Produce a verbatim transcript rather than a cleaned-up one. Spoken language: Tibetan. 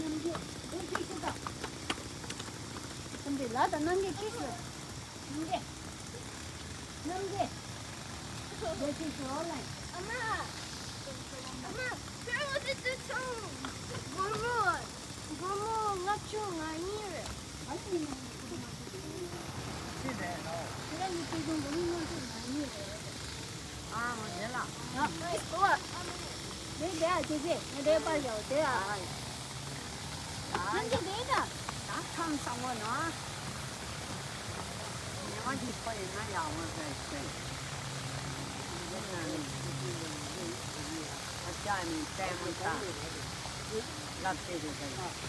རྣམ་རྒྱལ་འདི་ཅིག་ཤོད་དང་། ཁྱིམ་དེ་ལ་དང་རྣམ་རྒྱལ་ཅིག་ཤོད། རྣམ་རྒྱལ། རྣམ་རྒྱལ། འདི་ཅིག་ཤོད་ཨོ་ལན། ཨ་མ། ཨ་མ། ཁྱོད་འོ་དེ་དུ་ཆུང་། སྒོར་མོ། སྒོར་མོ་ལྔ་བཅུ་ང་གཉིས་རེད། ཨ་ནི་ཡིན་ན་ཡིན་ཁོ་མ་ཤེས་ཀྱི་ཡིན། ཅི་རེད་ལོ། ཁྱེད་རང་གི་སྤྱི་ཚོགས་སྒོར་མོ་ལྔ་བཅུ་ང་གཉིས་རེད། ཨ་འོ་དེ་ལ། ཨ་ཨེ་ཨོ། དེ་དེ་ཨ་ཅེ་ཅེ་ང་དེ་པར་ཡོད་དེ་ཨ། ཨ་ནམ་རྒྱལ་དེ་ད། ད་ཁམས་བཟང་བོ་ནོ། ཉི་མ་གཅིག་ཁོ་ཡིན་ན་ཡག་པོ་རེད་ཟེར། འདི་ན་ནི་ཨ་ཅག་ནི་ལྟད་མོ་ལྟ། ལབ་བྱེད་དེ་ཟེར།